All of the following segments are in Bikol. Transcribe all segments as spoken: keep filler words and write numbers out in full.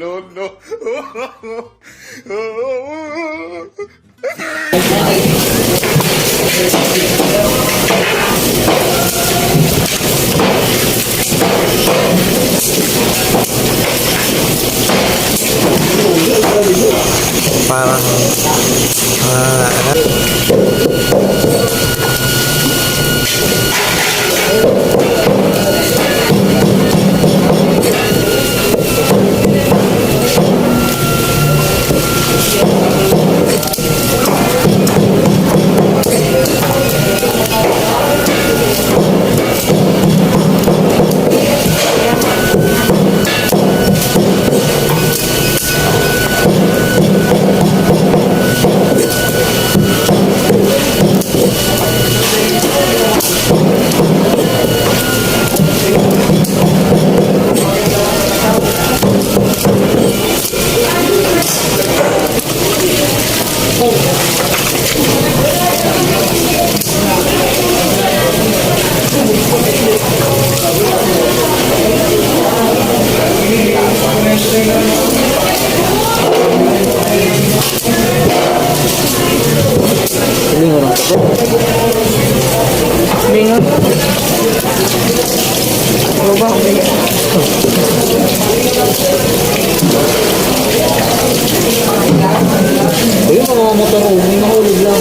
No, no. Parang, ah, ano? Lingon ang takot. Lingon. Ano ba? Ayun, mga motor, oh, may nahulog lang.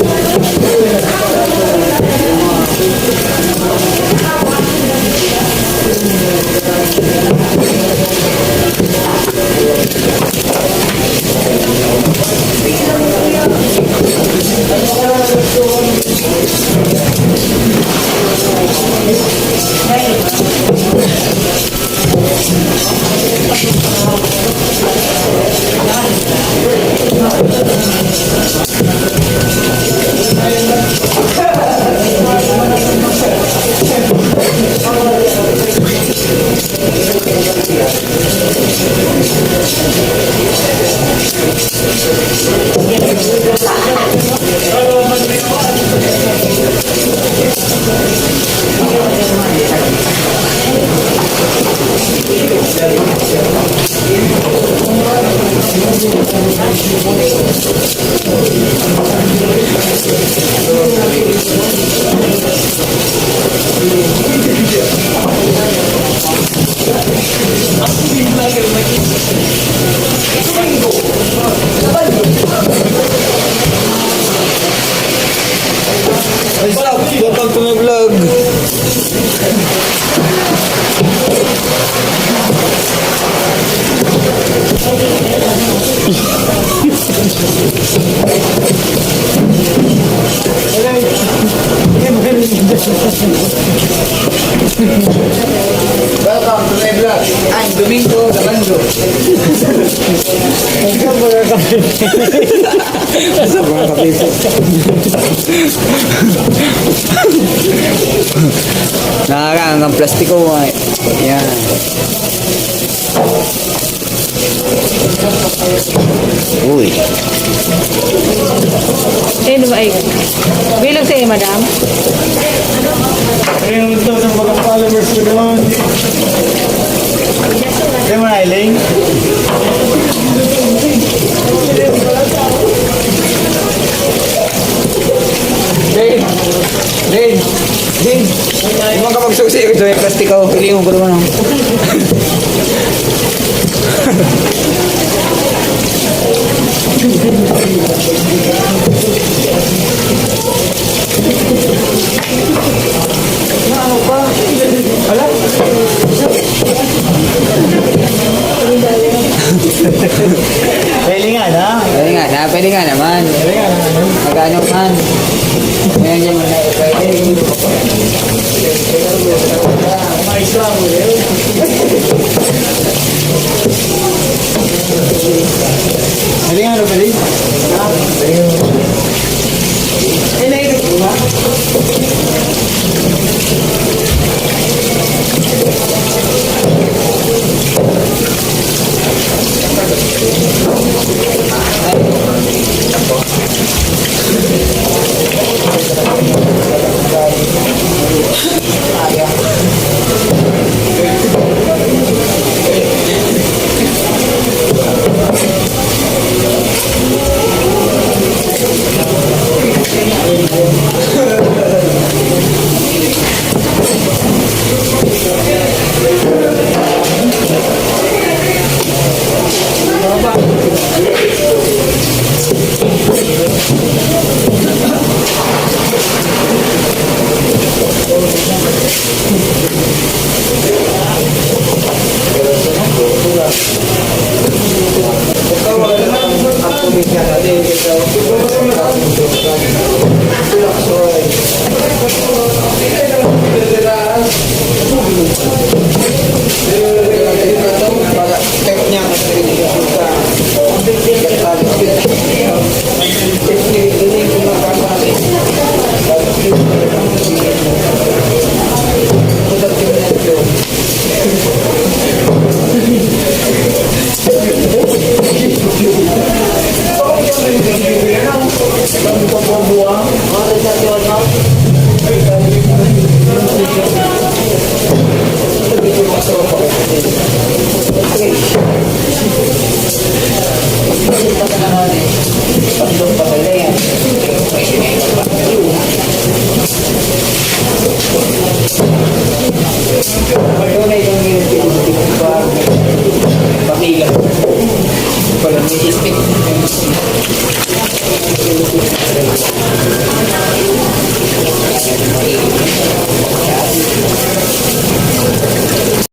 Ay, shout out to my vlog. Welcome to my vlog. I'm Domingo Labando. Sa mga kapiso. Nakakaangang plastiko, ay. Yan. Uy. Eh, di ba, ay, bilog sa iyo, madam? Ayun, ito sa mga followers ko naman. Di mo na, Eileen? Dave! Dave! Dave! Di man ka magsusi, ito yung plastiko. Pilingon ko naman, oh. Ano pa? Hala? Pwede nga, no? Pwede nga, na, pwede nga naman. Pwede nga naman. Magkano man. Ayan yung mga pwede. Pwede nga, no, pwede?